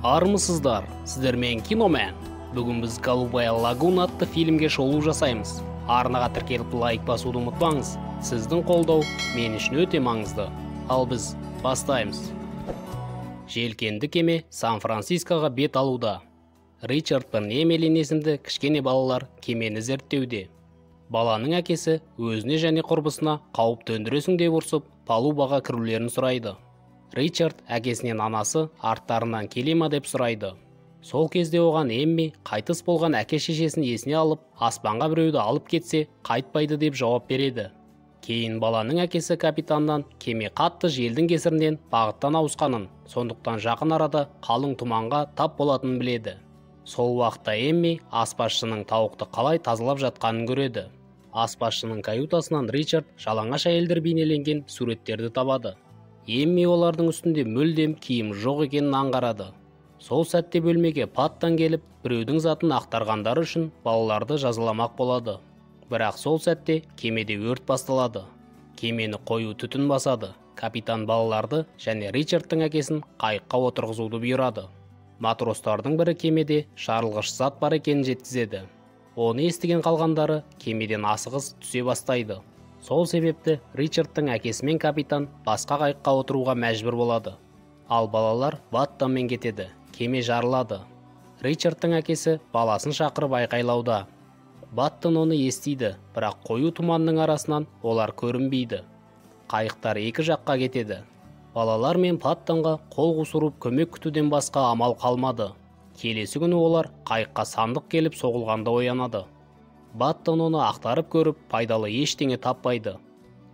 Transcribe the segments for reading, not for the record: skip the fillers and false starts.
Армысыздар, сіздермен Киномен. Бүгін біз «Голубая лагуна» атты фильмге шолу жасаймыз. Арнаға тіркеліп, лайк басуды ұмытпаңыз. Сіздің қолдау мен үшін өте маңызды. Ал біз бастаймыз. Желкенді кеме Сан-Францискоға бет алуда. Ричард пен Эмилин есімді кішкене балалар кемені зерттеуде. Баланың әкесі өзіне және құрбысына қауіп төндіресің деп ұрсып, палубаға кірулерін сұрайды. Ричард әкесінен анасы арттарынан келе ма деп сұрайды. Сол кезде оған Эмми қайтыс болған әке шешесін есіне алып, аспанға біреуді алып кетсе, қайтпайды деп жауап береді. Кейін баланың әкесі капитаннан кеме қатты желдің кесірінен бағыттан ауысқанын, сондықтан жақын арада қалың тұманға тап болатынын біледі. Сол уақытта Эмми аспазшының тауықты қалай тазалап жатқанын көреді. Аспазшының каютасынан Ричард жалаңаш әйелдер бейнеленген суреттерді табады. Эмми олардың үстінде мүлдем киім жоқ екенін аңғарады. Сол сәтте бөлмеге Паттон келіп, біреудің затын ақтарғандары үшін балаларды жазаламақ болады. Бірақ сол сәтте кемеде өрт басталады. Кемені қою түтін басады. Капитан балаларды және Ричардтың әкесін қайыққа отырғызуды бұйырады. Матростардың бірі кемеде жарылғыш зат бар екенін жеткізеді. Оны естіген қалғандары кемеден асығыс түсе бастайды. Сол себепті Ричардтың әкесі мен капитан басқа қайыққа отыруға мәжбүр болады. Ал балалар Баттонмен кетеді. Кеме жарылады. Ричардтың әкесі баласын шақырып айқайлауда. Баттон оны естиді, бірақ қою тұманның арасынан олар көрінбейді. Қайықтар екі жаққа кетеді. Балалар мен Паттонға қол қусырып көмек күтуден басқа амал қалмады. Келесі күні олар қайыққа сандық келіп соғылғанда оянады. Баттон оны ақтарып көріп, пайдалы ештеңе таппайды.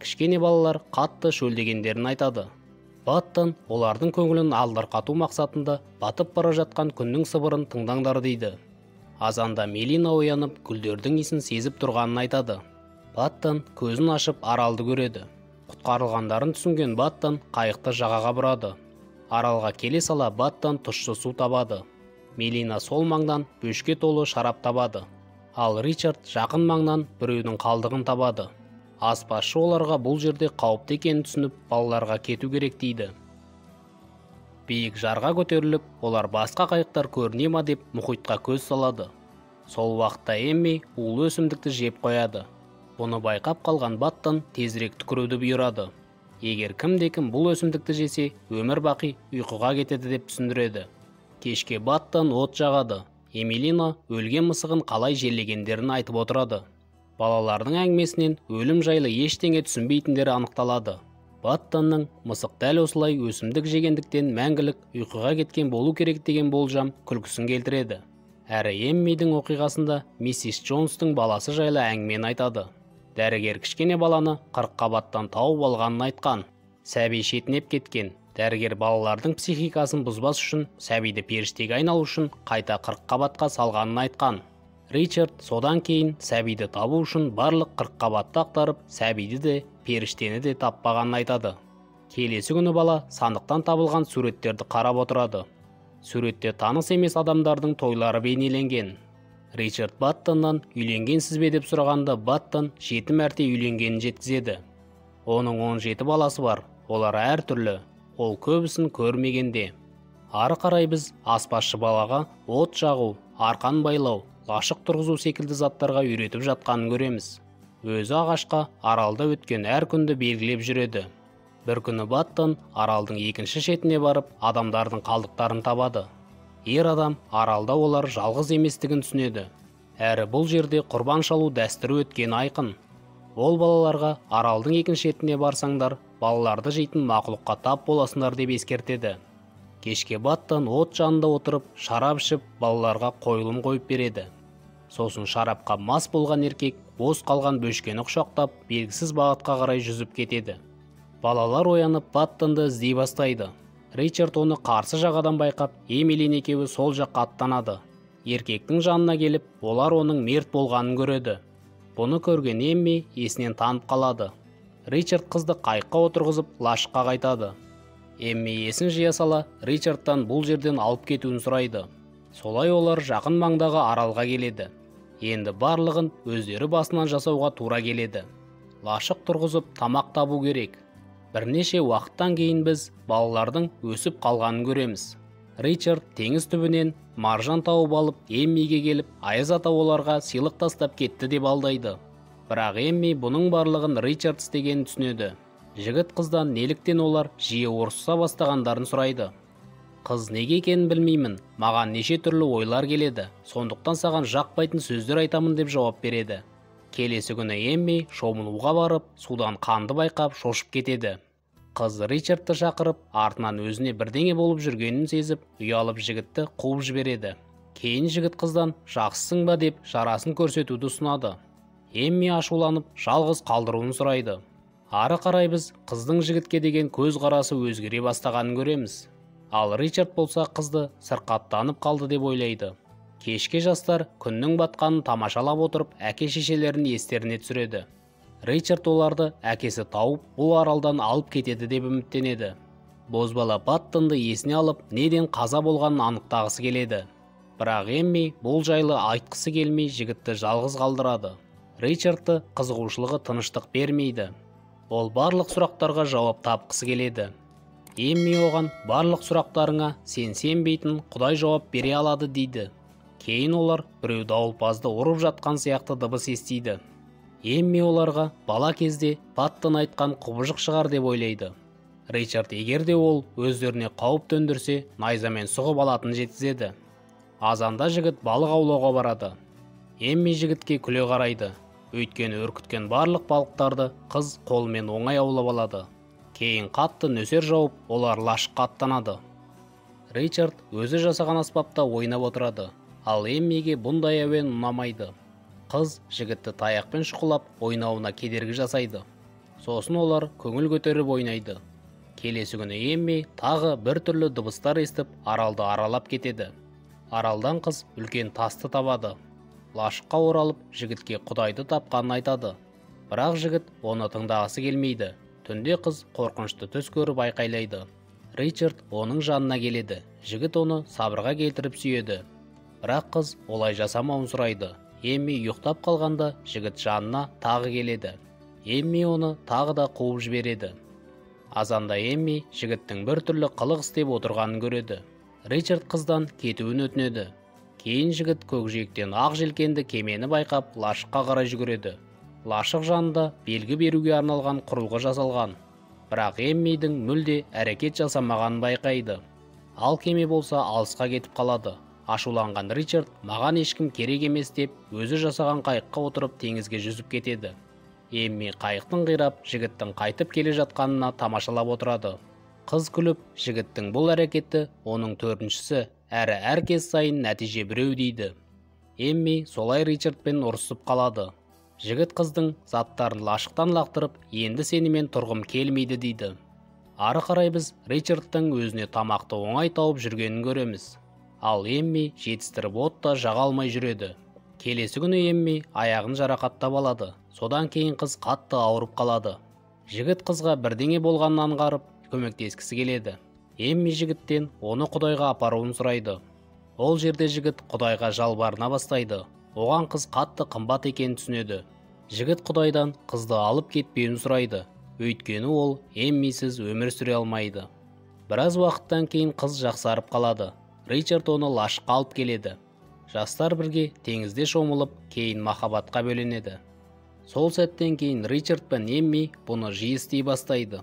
Кішкене балалар қатты шөлдегендерін айтады. Баттон олардың көңілін алдарқату мақсатында батып бара жатқан күннің сыбырын тыңдаңдар дейді. Азанда Мелина оянып, гүлдердің иісін сезіп тұрғанын айтады. Баттон көзін ашып аралды көреді. Құтқарылғандарын түсінген Баттон қайықты жағаға бұрады. Аралға келе сала Баттон тұщы су табады. Мелина сол маңнан бөшке толы шарап табады. Ал Ричард жақын маңнан біреудің қалдығын табады. Аспазшы оларға бұл жерде қауіпті екенін түсініп, балаларға кету керек дейді. Биік жарға көтеріліп, олар басқа қайықтар көріне ма деп мұхитқа көз салады. Сол уақытта Эмми улы өсімдікті жеп қояды. Бұны байқап қалған Баттон тезірек түкіруді бұйырады. Егер кімде-кім бұл өсімдікті жесе, өмір бақи ұйқыға кетеді деп түсіндіреді. Кешке Баттон от жағады. Эмилина өлген мысығын қалай жерлегендерін айтып отырады. Балалардың әңгімесінен өлім жайлы ештеңе түсінбейтіндері анықталады. Баттонның мысық дәл осылай өсімдік жегендіктен мәңгілік ұйқыға кеткен болу керек деген болжам күлкісін келтіреді. Әрі Эммидің оқиғасында миссис Джонстың баласы жайлы әңгімені айтады. Дәрігер кішкене баланы 40 қабаттан тауып алғанын айтқан. Сәби шетінеп кеткен. Дәрігер балалардың психикасын бұзбас үшін сәбиді періштеге айналу үшін қайта 40 қабатқа салғанын айтқан. Ричард содан кейін сәбиді табу үшін барлық 40 қабатты ақтарып, сәбиді де, періштені де таппағанын айтады. Келесі күні бала сандықтан табылған суреттерді қарап отырады. Суретте таныс емес адамдардың тойлары бейнеленген. Ричард Баттоннан үйленгенсіз бе деп сұрағанда Баттон 7 мәрте үйленгенін жеткізеді. Оның 17 баласы бар, олар әртүрлі, ол көбісін көрмегенде. Ары қарай біз аспазшы балаға от жағу, арқан байлау, лашық тұрғызу секілді заттарға үйретіп жатқанын көреміз. Өзі ағашқа аралда өткен әр күнді белгілеп жүреді. Бір күні Баттон аралдың екінші шетіне барып, адамдардың қалдықтарын табады. Ер адам аралда олар жалғыз еместігін түсінеді. Әрі бұл жерде құрбан шалу дәстүрі өткені айқын. Ол балаларға аралдың екінші шетіне барсаңдар, балаларды жейтін мақұлыққа тап боласыңдар деп ескертеді. Кешке Баттон от жанында отырып, шарап ішіп, балаларға қойылым қойып береді. Сосын шарапқа мас болған еркек бос қалған бөшкені құшақтап, белгісіз бағытқа қарай жүзіп кетеді. Балалар оянып, Баттонды іздей бастайды. Ричард оны қарсы жағадан байқап, Эмилин екеуі сол жаққа аттанады. Еркектің жанына келіп, олар оның мерт болғанын көреді. Бұны көрген Эмми есінен танып қалады. Ричард қызды қайыққа отырғызып, лашыққа қайтады. Эмми есін жия сала, Ричардтан бұл жерден алып кетуін сұрайды. Солай олар жақын маңдағы аралға келеді. Енді барлығын өздері басынан жасауға тура келеді. Лашық тұрғызып, тамақ табу керек. Бірнеше уақыттан кейін біз балалардың өсіп қалғанын көреміз. Ричард теңіз түбінен маржан тауып алып, Эммиге келіп, Аяз ата оларға сыйлық тастап кетті деп алдайды. Бірақ Эмми бұның барлығын Ричард істегенін түсінеді. Жігіт қыздан неліктен олар жиі ұрыса бастағандарын сұрайды. Қыз неге екенін білмеймін, маған неше түрлі ойлар келеді, сондықтан саған жақпайтын сөздер айтамын деп жауап береді. Келесі күні Эмми шомылуға барып, судан қанды байқап шошып кетеді. Қыз Ричардты шақырып, артынан өзіне бірдеңе болып жүргенін сезіп, ұялып жігітті қуып жібереді. Кейін жігіт қыздан жақсысың ба деп жарасын көрсетуді ұсынады. Эмми ашуланып, жалғыз қалдыруын сұрайды. Ары қарай біз қыздың жігітке деген көз қарасы өзгере бастағанын көреміз. Ал Ричард болса қызды сырқаттанып қалды деп ойлайды. Кешке жастар күннің батқанын тамашалап отырып, әке-шешелерін естеріне түсіреді. Ричард оларды әкесі тауып, бұл аралдан алып кетеді деп үміттенеді. Бозбала Паттонды есіне алып, неден қаза болғанын анықтағысы келеді. Бірақ Эмми бұл жайлы айтқысы келмей жігітті жалғыз қалдырады. Ричардты қызығушылығы тыныштық бермейді. Ол барлық сұрақтарға жауап тапқысы келеді. Эмми оған барлық сұрақтарыңа сен сенбейтін Құдай жауап бере алады дейді. Кейін олар біреу дауылпазды ұрып жатқан сияқты дыбыс естиді. Эмми оларға бала кезде Паттон айтқан құбыжық шығар деп ойлайды. Ричард егер де ол өздеріне қауіп төндірсе, найзамен сұғып алатын жеткізеді. Азанда жігіт балық аулауға барады. Эмми жігітке күле қарайды. Өйткені үркіткен барлық балықтарды қыз қолымен оңай аулап алады. Кейін қатты нөсер жауып, олар лашыққа аттанады. Ричард өзі жасаған аспапта ойнап отырады. Ал Эммиге бұндай әуен ұнамайды. Қыз жігітті таяқпен шұқылап, ойнауына кедергі жасайды. Сосын олар көңіл көтеріп ойнайды. Келесі күні Эмми тағы бір түрлі дыбыстар естіп, аралды аралап кетеді. Аралдан қыз үлкен тасты табады. Лашыққа оралып, жігітке Құдайды тапқанын айтады. Бірақ жігіт оны тыңдағысы келмейді. Түнде қыз қорқынышты түс көріп айқайлайды. Ричард оның жанына келеді. Жігіт оны сабырға келтіріп сүйеді. Бірақ қыз олай жасамауын сұрайды. Эмми ұйықтап қалғанда жігіт жанына тағы келеді. Эмми оны тағы да қуып жібереді. Азанда Эмми жігіттің бір түрлі қылық істеп отырғанын көреді. Ричард қыздан кетуін өтінеді. Кейін жігіт көкжиектен ақ желкенді кемені байқап, лашыққа қарай жүгіреді. Лашық жанында белгі беруге арналған құрылғы жасалған. Бірақ Эммидің мүлде әрекет жасамағанын байқайды. Ал кеме болса алысқа кетіп қалады. Ашуланған Ричард маған ешкім керек емес деп өзі жасаған қайыққа отырып теңізге жүзіп кетеді. Эмми қайықтың қирап, жігіттің қайтып келе жатқанына тамашалап отырады. Қыз күліп, жігіттің бұл әрекеті оның төртіншісі, әрі әр кез сайын нәтиже біреу дейді. Эмми солай Ричардпен ұрысып қалады. Жігіт қыздың заттарын лашықтан лақтырып, енді сенімен тұрғым келмейді дейді. Ары қарай біз Ричардтың өзіне тамақты оңай тауып жүргенін көреміз. Ал Эмми жетістіріп отта жаға алмай жүреді. Келесі күні Эмми аяғын жарақаттап алады. Содан кейін қыз қатты ауырып қалады. Жігіт қызға бірдеңе болғанын аңғарып, көмектескісі келеді. Эмми жігіттен оны Құдайға апаруын сұрайды. Ол жерде жігіт Құдайға жалбарына бастайды. Оған қыз қатты қымбат екенін түсінеді. Жігіт Құдайдан қызды алып кетпеуін сұрайды. Өйткені ол Эммисіз өмір сүре алмайды. Біраз уақыттан кейін қыз жақсарып қалады. Ричард оны лашыққа алып келеді. Жастар бірге теңізде шомылып, кейін махаббатқа бөленеді. Сол сәттен кейін Ричард пен Эмми бұны жиі істей бастайды.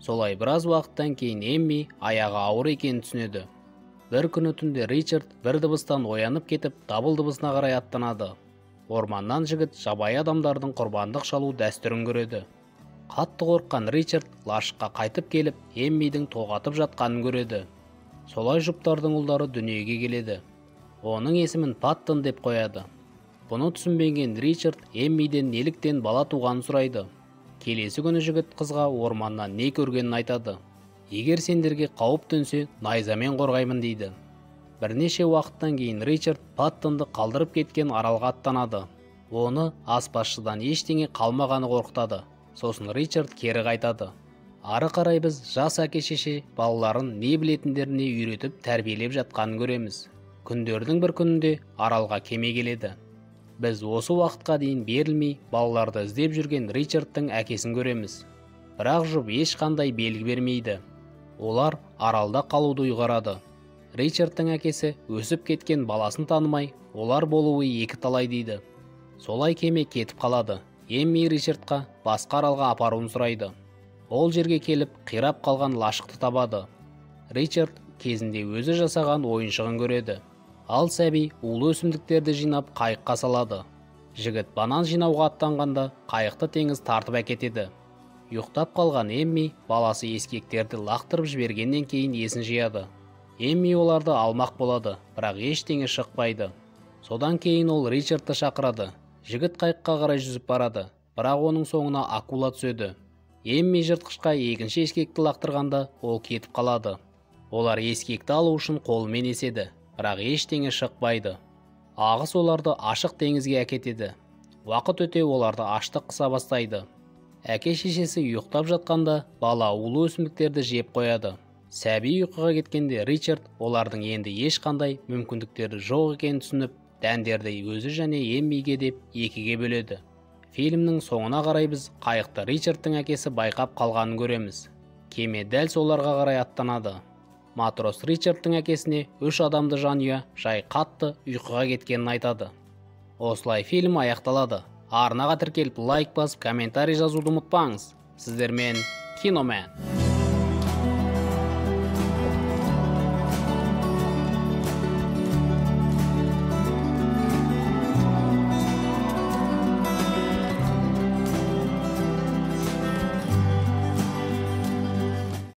Солай біраз уақыттан кейін Эмми аяғы ауыр екенін түсінеді. Бір күні түнде Ричард бір дыбыстан оянып кетіп, дабыл дыбысына қарай аттанады. Орманнан жігіт жабайы адамдардың құрбандық шалу дәстүрін көреді. Қатты қорыққан Ричард лашыққа қайтып келіп, Эммидің тоғатып жатқанын көреді. Солай жұптардың ұлдары дүниеге келеді. Оның есімін Паттон деп қояды. Бұны түсінбеген Ричард Эммиден неліктен бала туғанын сұрайды. Келесі күні жігіт қызға орманнан не көргенін айтады. Егер сендерге қауіп төнсе, найзамен қорғаймын дейді. Бірнеше уақыттан кейін Ричард Паттонды қалдырып кеткен аралға аттанады. Оны аспазшыдан ештеңе қалмағаны қорқытады. Сосын Ричард кері қайтады. Ары қарай біз жас әке-шеше балаларын не білетіндеріне үйретіп тәрбиелеп жатқанын көреміз. Күндердің бір күнінде аралға кеме келеді. Біз осы уақытқа дейін берілмей балаларды іздеп жүрген Ричардтың әкесін көреміз. Бірақ жұп ешқандай белгі бермейді. Олар аралда қалуды ұйғарады. Ричардтың әкесі өсіп кеткен баласын танымай, олар болуы екі талай дейді. Солай кеме кетіп қалады. Эмми Ричардқа басқа аралға апаруын сұрайды. Ол жерге келіп, қирап қалған лашықты табады. Ричард кезінде өзі жасаған ойыншығын көреді. Ал сәби улы өсімдіктерді жинап қайыққа салады. Жігіт банан жинауға аттанғанда қайықты теңіз тартып әкетеді. Ұйықтап қалған Эмми баласы ескектерді лақтырып жібергеннен кейін есін жияды. Эмми оларды алмақ болады, бірақ ештеңе шықпайды. Содан кейін ол Ричардты шақырады. Жігіт қайыққа қарай жүзіп барады, бірақ оның соңына акула түседі. Эмми жыртқышқа екінші ескекті лақтырғанда ол кетіп қалады. Олар ескекті алу үшін қолымен еседі, бірақ ештеңе шықпайды. Ағыс оларды ашық теңізге әкетеді. Уақыт өте оларды аштық қыса бастайды. Әке шешесі ұйықтап жатқанда бала улы өсімдіктерді жеп қояды. Сәби ұйқыға кеткенде Ричард олардың енді ешқандай мүмкіндіктері жоқ екенін түсініп, дәндерді өзі және Эммиге деп екіге бөледі. Фильмнің соңына қарай біз қайықты Ричардтың әкесі байқап қалғанын көреміз. Кеме дәл соларға қарай аттанады. Матрос Ричардтың әкесіне 3 адамды жанұя жай қатты ұйқыға кеткенін айтады. Осылай фильм аяқталады. Арнаға тіркеліп, лайк басып, комментарий жазуды ұмытпаңыз. Сіздермен Киномен.